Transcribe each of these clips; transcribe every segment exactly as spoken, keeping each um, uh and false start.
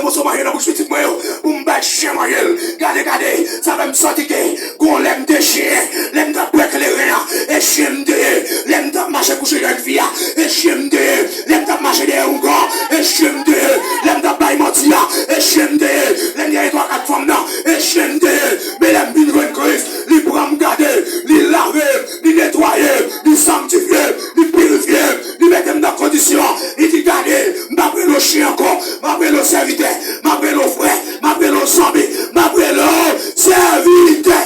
moso manje nan bouch pitit mwen yo, pou m bay chen manje l. Gade, gade, sa fè m santi ke gon lè m te chen, lè m t ap bwè kleren an, e chen m te ye. Lè m t ap mache kouche jèn fi a, e chen m te ye. Lè m t ap mache dèyè ougan, e chen m te ye. Lè m t ap bay manti a, e chen m te ye. Lè m te gen twa kat fanm nan, e chen m te ye. Men lè m vin jwenn Kris, li pran m gade, li lave m, li netwaye m, li sanktifye m, li pirifye m, li mete m nan kondisyon. Li di, "Gade, m p ap rele w chen ankò, m ap rele w sèvitè, m ap rele w frè, m ap rele w zanmi, m ap rele w sèvitè."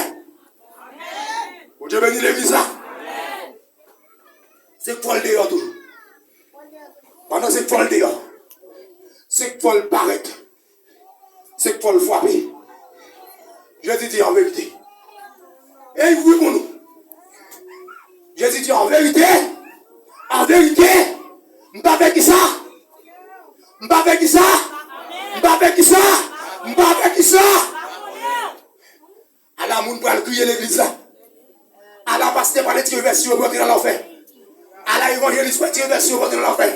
Bondye beni legliz la. Se k fò l deyò toujou. Pandan se k fò l deyò. Se k fò l parèt. Se k fò l frape. Jezi di an verite. E wi pou nou. Jezi di an verite. An verite. M pa fè ki sa. M pa fè ki sa. M pa fè ki sa. M pa fè ki sa. Ala moun pral kriye legliz la. Ala pastè pral retire vès yo pou antre nan lanfè. Ala evanjelis pral retire vès yo pou antre nan lanfè.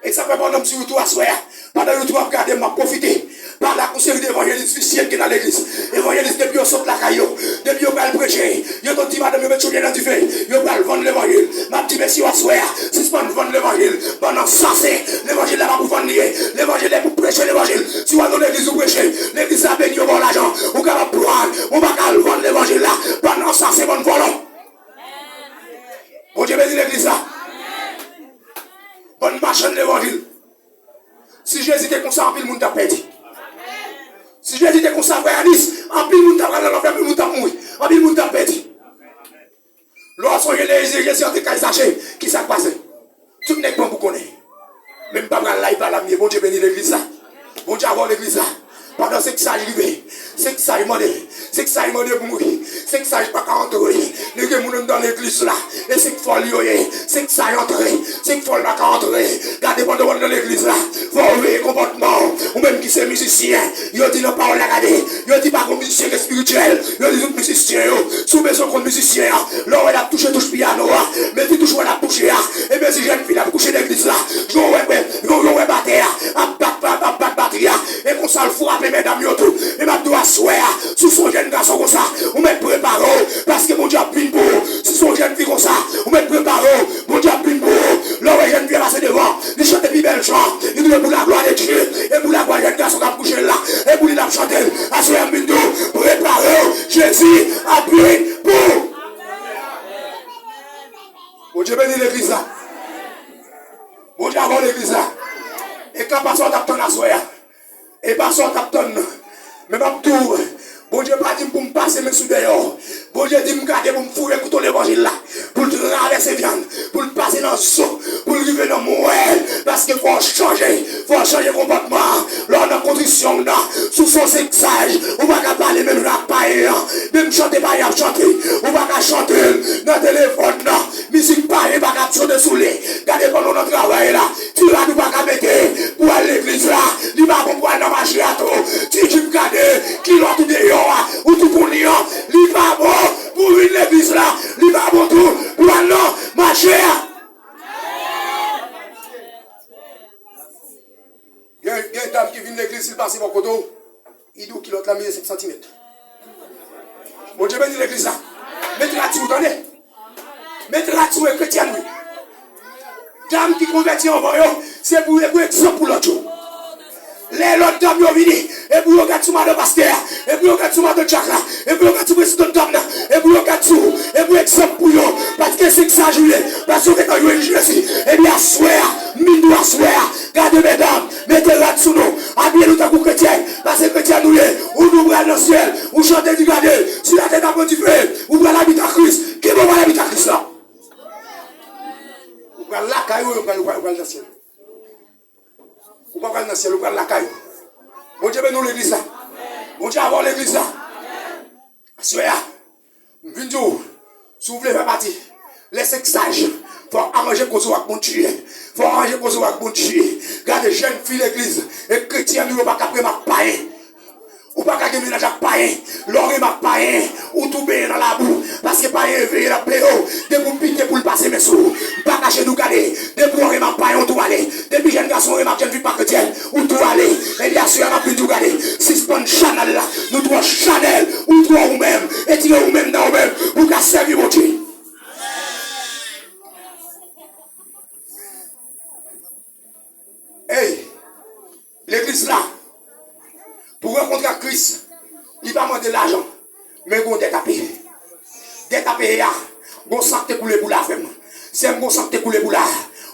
E sa fè pandan m sou YouTube aswè a, pandan YouTube ap gade m, m ap pwofite pale ak yon seri de evanjelis visye ki nan legliz. Evanjelis depi yo sot lakay yo, depi yo pral preche, yo tout di madanm yo met chofye nan dife, yo pral vann levanjil. M ap di mesye yo aswè a, sispann vann levanjil. Bann ansasen, levanjil la pa pou vann li ye. Levanjil la pou preche levanjil. Si w al nan legliz ou preche, legliz la beni yo ba w lajan, ou kapab pran, ou pa ka al vann levanjil la. Bann ansasen, bann vòlò. Bondye beni legliz la. Bann machann levanjil. Si Jezi te konsa, anpil moun t ap pèdi. Si Jezi te konsa, frè Anis, anpil moun t ap al nan lanfè, anpil moun t ap mouri, anpil moun t ap pèdi. Lè w sonje lè Jezi antre kay Zache, ki sa k pase? Tout nèg pran pou konnen. Men m pa pral la, e pa la m ye. Bondye beni legliz la. Bondye avè w legliz la. Pandan senk saj rive, senk saj mande, senk saj mande pou mouri, senk saj pa ka antre. Li gen moun anndan legliz la. E senk fòl yo ye. Senk saj antre, senk fòl pa ka antre. Gade pandan w anndan legliz la, fò w veye konpòtman w. Ou menm ki se mizisyen, yo di nan pawòl la, gade, yo di pa gon mizisyen ki espirityèl. Yo di tout mizisyen yo. Si w bezwen konn mizisyen an, lè w wè l ap touche touch pyano a, men ti touch w wè l ap touche a, ebyen si jèn fi l ap kouche legliz la, yo wè, wè, yo, yo wè batè a ap bat, ap, ap bat batri a, e konsa l frape medam yo tou. Men m ap di w aswè a, si w se yon jèn gason konsa, ou mèt prepare w, paske Bondye ap vin pou ou. Si w se yon jèn fi konsa, ou mèt prepare w, Bondye ap vin pou ou. Lè w wè jèn fi a pase devan, li chante pi bèl jan, li di, "Pour la gloire de Dieu, et pour la gloire jèn gason k ap kouche la, e pou li l ap chante l." Aswè a m vin di w, prepare w, Jezi ap vin pou ou. Bondye beni legliz la. Bondye avè w legliz la. E ka pastè w t ap tann aswè a. E pa sa w t ap tann nan. Men m ap di w, Bondye pa di m pou m pase men sou dèyè w. Bondye di m gade pou m foure kouto levanjil la, pou l travèse vyann, pou l pase nan zo, pou l rive nan mwèl. Paske fò w chanje, fò w chanje konpòtman. Lè w nan kondisyon w nan, si w se yon senk saj, ou pa ka pale menm jan ak payen an. Menm chante payen ap chante, ou pa ka chante l nan telefòn nan. Mizik payen pa ka ap chante sou li. Gade pandan w nan travay la, ti rad ou pa ka mete pou al legliz la. Li pa bon pou al nan mache a tou. Ti jip gade, kilòt ou deyò a, ou tou pou li an. Li pa bon pou vin legliz la. Li pa bon tou pou al nan mache a. Gen, gen dam ki vin legliz, si l pase bò kote w, li di w kilòt la mezire senk santimèt. Bondye beni legliz la. Mete rad sou ou, tande. Mete rad sou ou, e kretyèn wi. Dam ki konvèti anvan yo, se pou, e pou egzanp pou lòt yo. Lè lòt dam yo vini, e pou yo gad sou madan pastè a, e pou yo gad sou madan dyak la, e pou yo gad sou prezidan dam nan, e pou yo gad sou ou, e pou egzanp pou yo. Paske se sa ou ye, paske yo gentan jwenn Jezi. Epi aswè a, m vin di w aswè a, gade medam, mete rad sou nou, abiye nou tankou kretyèn, paske kretyèn nou ye. Ou di w pral nan syèl, ou chante di gade, si latè ta pran dife, ou pral abite ak Kris. Kibò w pral abite ak Kris la? Ou pral lakay ou, ou pral, ou pral, ou pral nan syèl. Ou pa pral nan syèl, ou pral lakay ou. Bondye beni w legliz la. Bondye avè w legliz la. Aswè a, m vin di w, si w vle fè pati lè senk saj, fò w aranje koze w ak Bondye. Fò w aranje koze w ak Bondye. Gade jèn fi legliz, e kretyèn nou yo pa ka ap renmen ak payen. Ou pa ka gen mennaj ak payen. Lè w renmen ak payen, ou tou benyen nan labou. Paske payen eveye l ap benyen w. Depi w pike pou l pase men sou ou. M pa kache di w gade. Depi w renmen ak payen, ou tou ale. Depi jèn gason renmen ak jèn fi pa kretyèn, ou tou ale. Ebyen, aswè a m ap vin di w gade. Sispann chanèl la. Nou twò chanèl. Ou twò ou menm. Retire ou menm nan ou menm. Pou w ka sèvi Bondye. Ey! Legliz la, pou rankontre ak Kris, li pa mande lajan, men gon dèt a peye. Dèt a peye a, gon san k te koule pou la, frè m. Sè m, gon san k te koule pou la.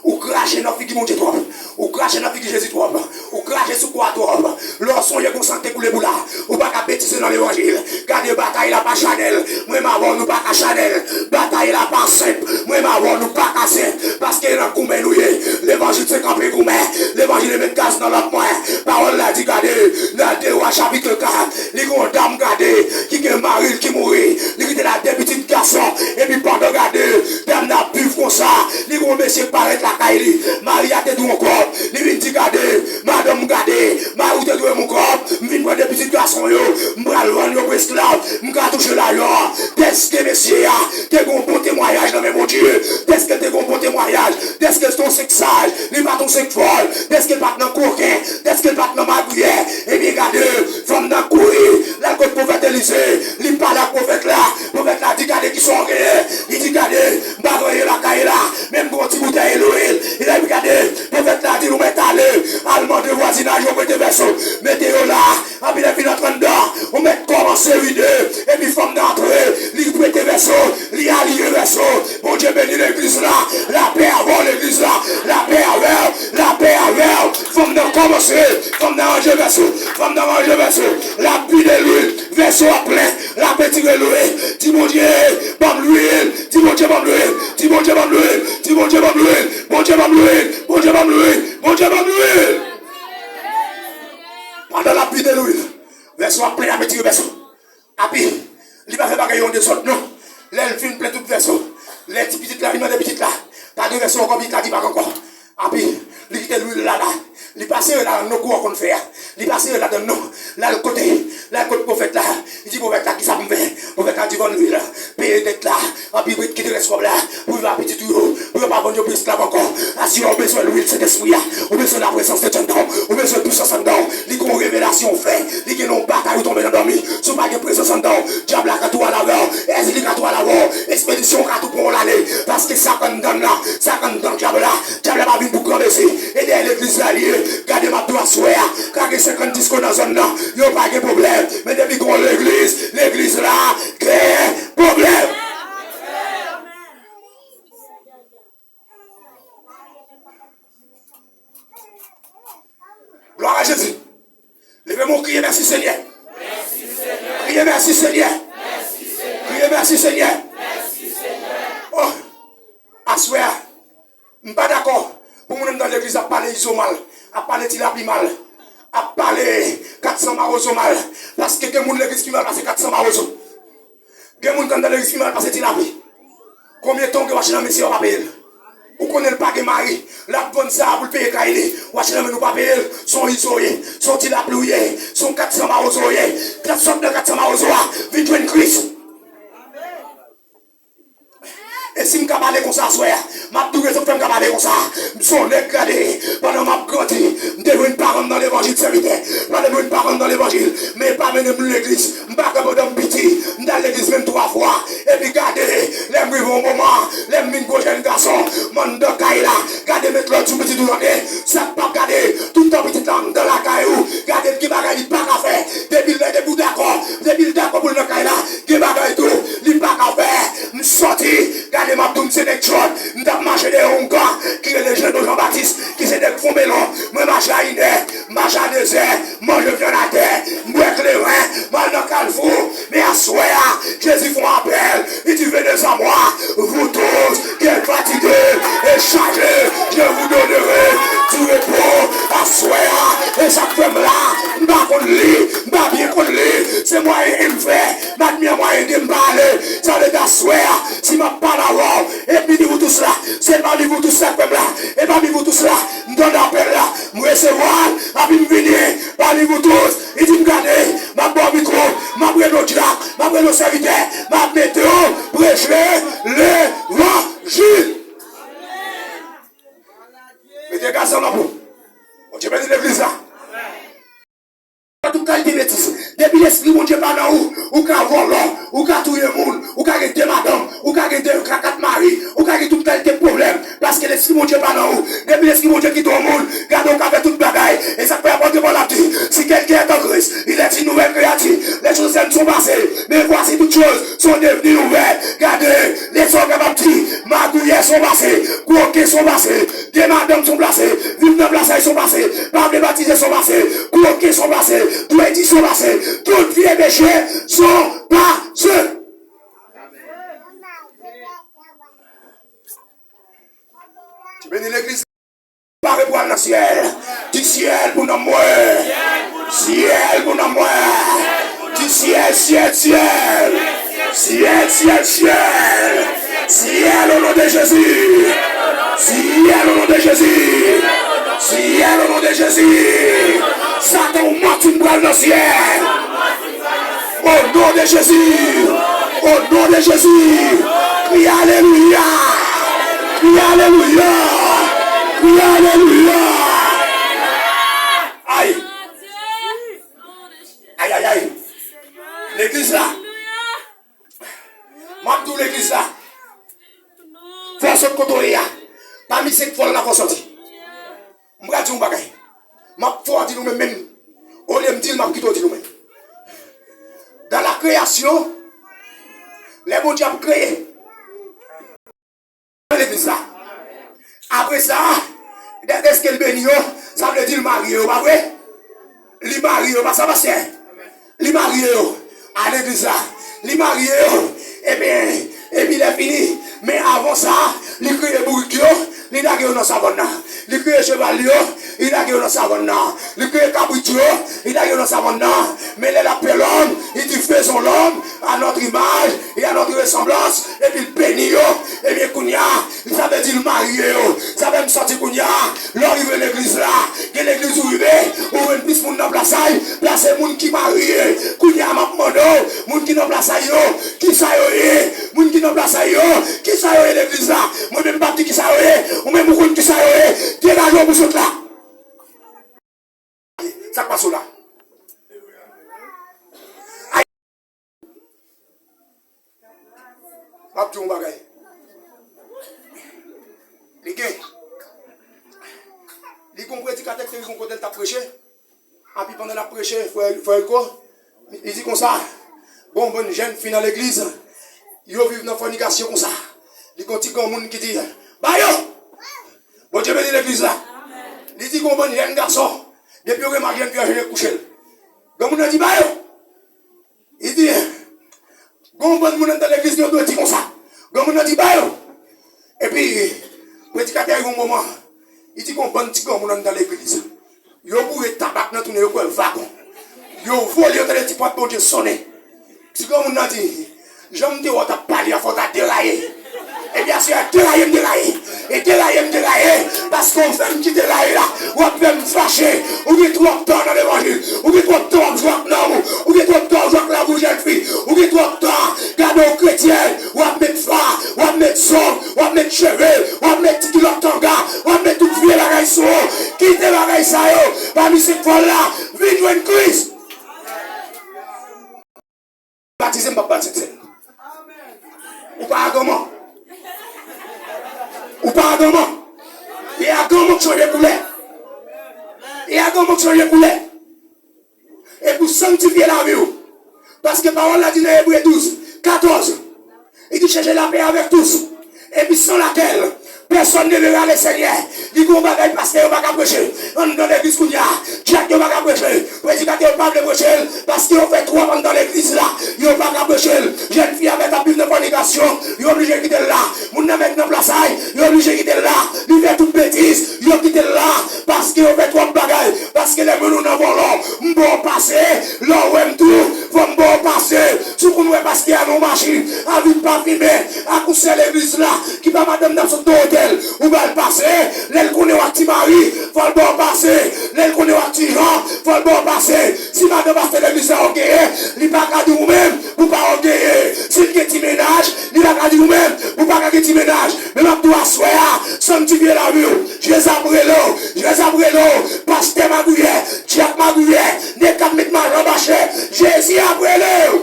Ou krache nan figi Bondye twòp. Ou krache nan figi Jezi twòp. Ou krache sou kwa twòp. Lè w sonje gon san k te koule pou la, ou pa ka betize nan levanjil. Gade, batay la pa chanèl. Mwen m avè w, nou pa ka chanèl. Batay la pa senp. Mwen m avè w, nou pa ka senp. Paske nan goumen nou ye. Levanjil se kanpe goumen. Levanjil e met gaz nan lanp mwen. Pawòl la di, gade, nan de Wa chapit kat, li gen yon dam, gade, ki gen mari l ki mouri. Li kite l ak de pitit gason. Epi pandan, gade, dam nan ap viv konsa, li gen yon mesye k parèt lakay li. Mari a te dwe yon kòb. Li vin di, gade, madanm, gade, mari w te dwe m yon kòb. M vin pran de pitit gason yo. M pral vann yo pou esklav. M ka touche lajan. Dèske mesye a te gen yon bon temwayaj nan men Bondye. Dèske l te gen yon bon temwayaj. Dèske l se yon senk saj. Li pa t yon senk fòl. Dèske l pa t nan koken. Dèske l pa t nan magouyè. Ebyen, gade, fanm nan kouri. L al kot pwofèt Elize. Li pale ak pwofèt la. Pwofèt la di, gade kisa w genyen. Li di, gade, m pa gen anyen lakay la. Men m gen yon ti boutèy lwil. Li di, gade, pwofèt la di, ou mèt ale. Al mande vwazinaj yo prete vèso. Mete yo la. Anpi lè fin antre anndan, ou mèt kòmanse vide. Epi fanm nan antre, li prete vèso, li aliye vèso. Bondye beni legliz la. Lapè avè w, legliz la. Lapè avè w, lapè avè w. Fanm nan kòmanse, fanm nan ranje vèso, fanm nan ranje vèso. L ap vide lwil, vèso a plen, l ap etire lwil. Di Bondye, ban m lwil. Di Bondye, ban m lwil. Di Bondye, ban m lwil. Di Bondye, ban m lwil. Bondye, ban m lwil. Bondye, ban m lwil. Bondye, ban m lwil. Pandan l ap vide lwil, vèso ap plen, ap etire vèso. Api, li pa fè bagay yo an dezòd, non. Lè l fin plen tout vèso, lè ti pitit la, li mande pitit la, pa gen vèso ankò, pitit la di pa gen ankò. Api, li kite lwil la la. Li pa sere ladan non, kou w konn fè a. Li pa sere ladan non. L al kote, l al kot pwofèt la. Li di pwofèt la, kisa pou m fè? Pwofèt la di, vann lwil la, peye dèt la. Anpi, ret kite rès kòb la pou viv ak pitit ou yo, pou yo pa vann yo pou esklav ankò. Aswè a, ou bezwen lwil Sentespri a. Ou bezwen laprezans de Dye anndan w. Ou bezwen pisans anndan w. Li gen yon revelasyon w fè. Li gen yon batay ou tonbe nan dòmi. Si w pa gen prezans anndan w, dyab la ka tou al avè w. Èzili ka tou al avè w. Ekspedisyon w ka tou pran w l ale. Paske sa k anndan l la, sa k anndan dyab la, dyab la pa vin pou granmesi. E dèyè legliz la li ye. Gade, m ap di w aswè a, ka gen senkant disko nan zòn nan. Yo pa gen pwoblèm. Men depi gen yon legliz, legliz la gen pwoblèm. Glwa a Jezi. Leve men w, kriye mèsi Senyè. Kriye mèsi Senyè. Kriye mèsi Senyè. Oh, aswè a, m pa dakò pou moun anndan legliz ap pale Izo mal, ap pale Ti Lapli mal, ap pale kat san Mawozo mal. Paske gen moun legliz ki mal pase kat san Mawozo. Gen moun k anndan legliz ki mal pase Ti Lapli. Konbyen tan w gen w achte nan men sè w pa peye l? Ou konnen l pa gen mari. L ap vann sa pou l peye kay li. W achte nan men l ou pa peye l. Se yon Izo w ye. Se yon Ti Lapli w ye. Se yon kat san Mawozo w ye. Sòt nan kat san Mawozo a. Vin jwenn Kris. E si m ka pale konsa aswè a, m ap di w rezon k fè m ka pale konsa. M se yon nèg, gade, pandan m ap grandi, m te jwenn paran m nan levanjil, sèvitè. Pandan m jwenn paran m nan levanjil, men pa mennen m legliz. M pa kwè pandan m piti, m t al legliz menm twa fwa. Epi gade, lè m rive yon moman, lè m vin gwo jèn gason, m anndan kay la, gade met lòd sou pitit ou tande, sa k p ap gade, tout tan pitit la anndan lakay ou, gade l gen bagay li pa ka fè. Depi lè, depi w dakò, depi l dakò pou l nan kay la, gen bagay tou, li pa ka fè. M sòti, gade m ap di w m se nèg Jòn, m t ap mache dèyè yon gang ki rele Jeno Jan Batis, ki se nèg Fon Melon, mwen mache a inè, m mache a dezè, manje vyann atè, m bwè kleren, m al nan Kalfou. Men aswè a, Jezi fè yon apèl, li di, venez à moi, vous tous qui êtes fatigués et chargés, je vous donnerai du repos. Aswè a, e sa k fè m la, m pa konn li, m pa byen konn li, se mwayen M fè, m admire mwayen de m pa ale. Sa vle di aswè a, si m ap pale avè w, e pini vous tous la, se pami vous tous sa k fè m la, e pami vous tous la, m tande apèl la, m resevwa l, epi m vini, pami vous tous, li di m gade, m ap ba Yo sèvitè, m ap mete w preche levanjil. Mete gaz nan lanp ou. Bondye beni legliz la. Tout kalite betis. Depi lespri Bondye pa nan ou, ou ka vòlò, ou ka touye moun, ou ka gen de madanm, ou ka gen de, ka kat mari, ou ka gen tout kalite pwoblèm. Paske lespri Bondye pa nan ou. Depi lespri Bondye kite yon moun, gade w ka fè tout bagay. E sa k fè apot Pòl ap di, si quelqu'un est en Christ, il est une nouvelle créature. Les choses anciennes sont passées, mais voici toutes choses sont devenues nouvelles. Gade, lè sa w kapab di, magouyè son pase, koken son pase, de madanm son pase, viv nan plasay son pase, pa vle batize son pase, koken son pase, dwèti son pase, tout vye peche son pase. Beni legliz. Pare pou al nan syèl. Di syèl pou nanm mwen. Syèl pou nanm mwen. Di syèl, syèl, syèl. Syèl, syèl, syèl. Syèl o non de Jezi. Syèl o non de Jezi. Syèl o non de Jezi. Satan ou manti, m pral nan syèl. O non de Jezi! O non de Jezi! Kriye alelouya! Kriye alelouya! Kriye alelouya! Ay! Ay, ay, ay! Legliz la! M ap di w legliz la! Fò w sot kote w ye a! Pami senk fòl la fò w sòti! M pral di yon bagay. M ap fè w di nou menm, menm. Olye m di l, m ap kite w di nou menm. Dan la kreyasyon, lè Bondye ap kreye, nan legliz la. Apre sa, dè-, dèske l beni yo, sa vle di l marye yo, pa vre? Li marye yo, pa sa, pastè? Li marye yo a legliz la. Li marye yo. Ebyen, epi lè fini. Men avan sa, li kreye bourik yo, li lage yo nan savann nan. Li kreye cheval yo, li lage yo nan savann nan. Li kreye kabrit yo, li lage yo nan savann nan. Men lè l ap fè lòm, li di, faisons l'homme à notre image et à notre ressemblance. Epi l beni yo. Ebyen, kounye a, sa vle di l marye yo. Sa fè m santi kounye a, lè w rive legliz la, gen legliz ou rive, ou jwenn plis moun nan plasay, pase moun ki marye. Kounye a, m ap mande w, moun ki nan plasay yo, kisa yo ye? Moun ki nan plasay yo, kisa yo ye legliz la? Mwen menm, m p ap di kisa yo ye, ou menm ou konn kisa yo ye. Degaje w pou sot la. Sa k pase w la? Ay! M ap di w yon bagay. Li gen, li gen yon predikatè ki te rive yon kote l t ap preche. Epi pandan l ap preche, frè, frè Rico, li di konsa, gen yon bann jèn fi nan legliz, yo viv nan fònikasyon konsa. Li gen yon ti granmoun ki di, ba yo! Bondye beni legliz la. Li di gen yon bann jèn gason, depi yo gen mal jèn fi an, yo kouche l. Granmoun nan di ba yo. Li di, gen yon bann moun anndan legliz, yo dwe di konsa. Granmoun nan di ba yo. Epi, predikatè a rive yon moman, li di gen yon bann ti granmoun anndan legliz. Yo boure tabak nan tounen, yo kwè vagon. Yo vole, yo tande ti pòt Bondye sonnen. Ti granmoun nan di, jan m te wè w t ap pale a, fò w ta deraye. Epi aswè a, deraye m deraye. E deraye m deraye, paske w fè m kite la e la. W ap fè m fache. Ou gen twòp tan nan levanjil. Ou gen twòp tan w ap jwe ak nanm ou. Ou gen twòp tan w ap jwe ak lavi w jèn fi. Ou gen twòp tan. Gade w kretyèn. W ap met fa. W ap met zong. W ap met cheve. W ap met ti kilòt tanga. W ap met tout vye bagay sou ou. Kite bagay sa yo. Pami senk fòl la. Vin jwenn Kris. Batize m p ap batize l. Ou pa aganman. Ou pa aganman. E aganman k chanje koulè. E aganman k chanje koulè. E pou sanktifye lavi w. Paske pawòl la di nan Ebre douz, katòz, li di, cherchez la paix avec tous, et puis sans laquelle personne ne verra le Seigneur. Li gen yon bagay pastè yo pa ka preche anndan legliz kounye a. Dyak yo pa ka preche. Predikatè yo pa vle preche l, paske yo fè twòp anndan legliz la. Yo pa ka preche l. Jèn fi a mèt ap viv nan fònikasyon, yo oblije kite l la. Moun nan mèt nan plasay, yo oblije kite l la. Li fè tout betiz, yo kite l la. Paske yo fè twòp bagay. Paske lè mwen nou nan vòlò, m ba w pase. Lè w wè m tou, fò m ba w pase. Si w konn wè pastè a nan yon machin, a vit pafimen, ak yon sè legliz la, ki pa madanm n ap sot nan otèl, ou ba l pase. Lè l konnen w ak ti mari, fò l ba w pase. Lè l konnen w ak ti jan, fò l ba w pase. Si madanm pastè legliz la w genyen, li pa ka di w menm, Pou pa w genyen, si l gen ti mennaj, li pa ka di ou menm, ou pa ka gen ti mennaj. Men m ap di w aswè a, sanktifye lavi w. Jezi ap rele w, Jezi ap rele w. Pastè magouyè, dyak magouyè, nèg k ap met majan anba chè, Jezi ap rele w.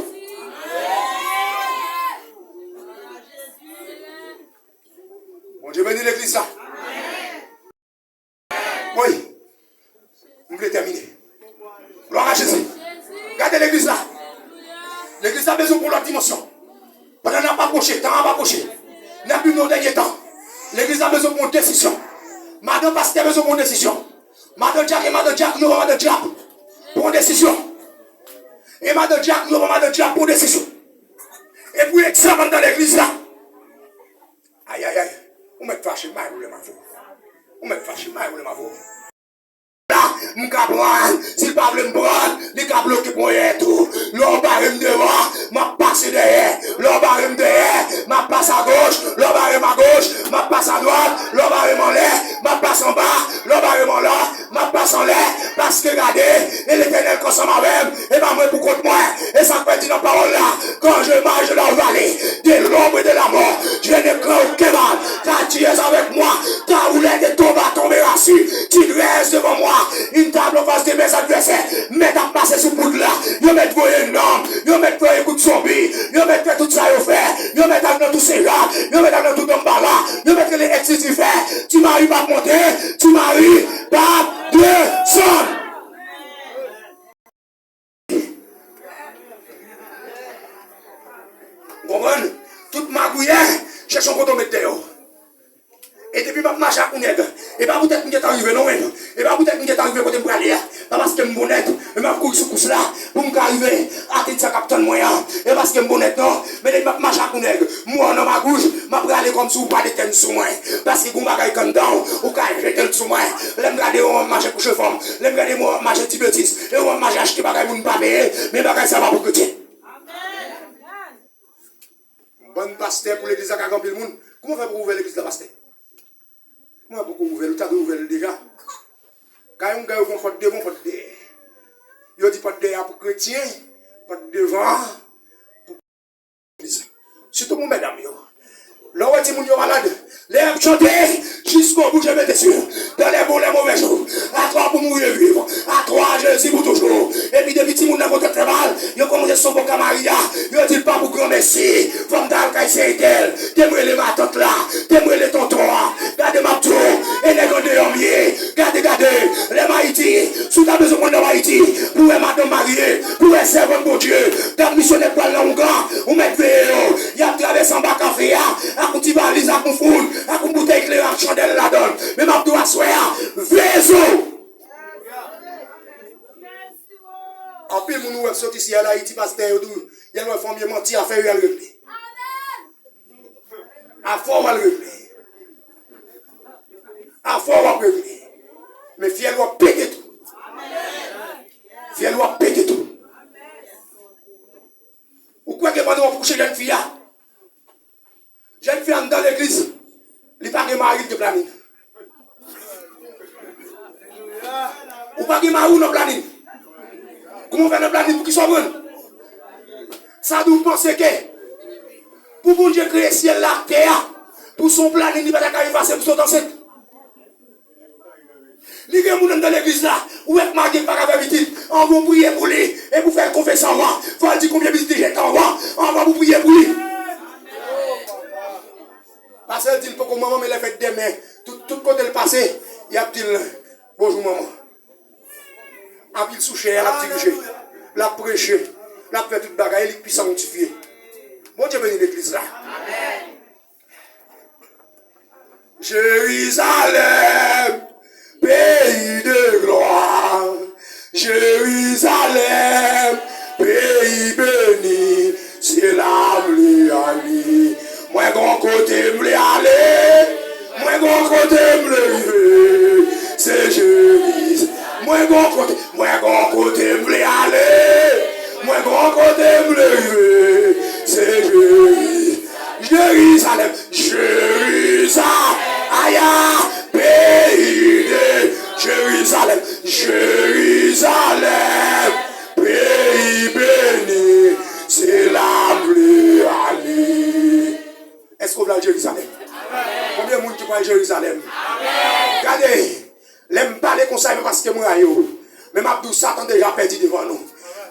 Bondye beni legliz la. Wi. M vle tèmine. Glwa a Jezi. Gade legliz la. Legliz la bezwen pran lòt dimansyon. Pandan n ap apwoche, tan ap apwoche. N ap viv nan dènye tan. Legliz la bezwen pran yon desizyon. Madan pastè bezwen pran yon desizyon. Madan dyak e madan dyak, yo madan dyak. Pran yon desizyon. E madan dyak, yo madan dyak, pran yon desizyon. E pou egzanp anndan legliz la. Ayayay. Ou mèt fache, m pa gen pwoblèm avè w. Ou mèt fache, m pa gen pwoblèm avè w. La, m ka pran, si l pa vle m pran, li ka bloke ponyèt ou. Lè w bare m devan, m ap pase dèyè. Lè w bare m dèyè, m ap pase agoch. Lè w bare m agoch, m ap pase adwat. Lè w bare m anlè, m ap pase anba. Lè w bare m anlè, m ap pase anlè, paske gade, e Letènèl k ansanm avè m, e pa mwen pou kont mwen. E sa k fè di nan pawòl la, quand je marche dans la vallée de l'ombre de la mort, je ne crains aucun mal, car tu es avec moi, ta houlette et ton bâton me rassurent, tu dresses devant moi une table en face de mes adversaires. Mèt ap pase sou poud la, yo mèt voye nonm, yo mèt voye kout zonbi, yo mèt fè tout sa yo fè, yo mèt al nan tou Sen Jak, yo mèt al nan tou Danmbala, yo mèt rele èks Lisifè, ti mari p ap monte, ti mari p ap desann. Ou konprann? Tout magouyè, chèche yon kote w met dèyè w. E depi m ap mache ak yon nèg, e pa poutèt m gentan rive non, men. E pa poutèt m gentan rive kote m prale a. Pa paske m bon nèg, men m ap kouri sou kous la pou m ka rive atenn sa k ap tann mwen an. E paske m bon nèg non, men depi m ap mache ak yon nèg, m wè w nan magouj, m ap rale kòmsi w pa detenn sou mwen. Paske gen yon bagay k anndan w, ou ka jete l sou mwen. Lè m gade w, m ap mache kouche fanm. Lè m gade w, m ap mache di betiz. E w ap mache achte bagay moun pa peye. Men bagay sa pa pou kretyen. Bann pastè pou legliz la ka gen anpil moun. Kouman w fè pou w ouvè legliz la, pastè? Kouman w fè pou w ouvè l? Ou ta dwe ouvè l deja. Kay yon gay yo fè yon pòt devan, yon pòt dèyè. Yo di pòt dèyè a pou kretyen, pòt devan an pou legliz la. Sitou pou medam yo. Lè w wè timoun yo malad, lè y ap chante, jusqu'au bout je me déçu, dans les bons, les mauvais jours, à toi pour mourir et vivre, à toi Jésus pour toujours. Epi depi timoun nan kontan fè mal, yo kòmanse sonje Maria, yo di l pa pou granmesi, fò m ta al kay sè entèl, te m rele matant la, te m rele tonton an, gade m ap di w, e nèg andeyò m ye, gade, gade, lè m Ayiti, si w ta bezwen konn lè w Ayiti, pou w wè madanm marye, pou w wè sèvant Bondye, gad misyonè k pral nan ougan, ou mèt veye yo, y ap travèse anba kafe a, ak yon ti valiz, ak yon foul, ak yon boutèy kleren ak chandèl ladan l. Men m ap di w aswè a, veye zye w! Anpil moun ou wè k sot isi al Ayiti, pastè yo tou, y al wè fanmi yo manti, afè yo y al regle. Afè w al regle. Afè w ap regle. Men fyèl ou ap pete tou. Fyèl ou ap pete tou. Ou kwè ke pandan w ap kouche jèn fi a, jèn fi a anndan legliz, li pa gen mari, li gen planin. Ou pa gen mari w nan planin. Kouman w fè nan planin, poukisa w pran l? Sa di w panse ke pou Bondye kreye syèl la ak tè a, pou se yon planin li pa ta ka efase pou sot ansent? Li gen moun anndan legliz la, ou wè k marye pa ka fè pitit, anvan w priye pou li, epi w fè l konfese anvan, fò l di konbyen pitit li jete anvan, anvan pou w priye pou li. Pastè di l poko manman, men lè fèt demen, tout, tout kote l pase, y ap di l, bonjou manman. Anpil sou chè a, l ap dirije, l ap preche, l ap fè tout bagay, e li k pi santifye. Bondye beni legliz la. Jerizalèm, peyi de glwa. Jerizalèm, peyi beni, se la m vle ale. Mwen gon kote m vle ale, mwen gon kote m vle rive, se Jeriz-, mwen gon kote, mwen gon kote m vle ale, mwen gon kote m vle rive, se Jeriz-, Jerizalèm, Jeriza-, aya, peyi de Jerizalèm, Jerizalèm, peyi beni, se la Mwen yo. Men m ap di w, Satan deja pèdi devan nou.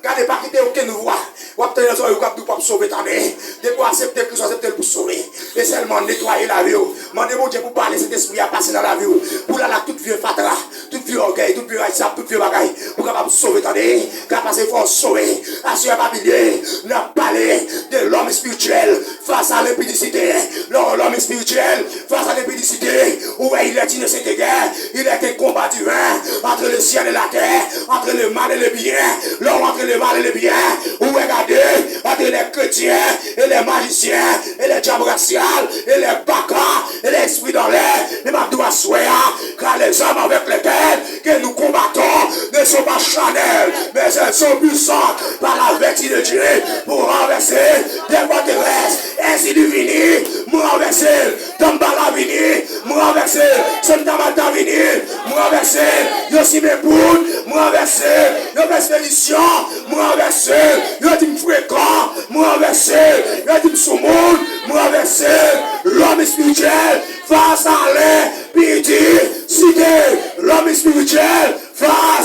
Gade, pa kite okenn vwa w ap tande nan zòrèy ou k ap di w p ap sove, tande. Depi w aksepte Kris, w aksepte l pou sove. E sèlman netwaye lavi w. Mande Bondye pou bale Sentespri a pase nan lavi w. Pou l al ak tout vye fatra, tout vye ògèy, tout vye rayisab, tout vye bagay. Pou kapab sove, tande. Kapab se fò w sove. Aswè a pa bliye, n ap pale de lòm espirityèl fas a lenpidisite. Lè w lòm espirityèl fas a lenpidisite, ou wè, il est une sainte guerre, il est un combat divin entre le ciel et la terre, entre le mal et le bien. Lè w antre le mal et le bien, ou wè, gade, entre les chrétiens et les magiciens et les diables raciales et les baka et les esprits dans l'air. Men m ap di w aswè a, car les armes avec lesquelles que nous combattons ne sont pas charnelles, mais elles sont puissantes par la vertu de Dieu pour renverser des forteresses. Ezili vini, m ranvèse l. Dambala vini, m ranvèse l. Santa Marta vini, m ranvèse l. Yo simen poud, m ranvèse l. Yo fè ekspedisyon, m ranvèse l. Yo di m frekan, m ranvèse l. Yo di m soumoun, m ranvèse l. Lòm espirityèl fas a lenpidisite. Lòm espirityèl fas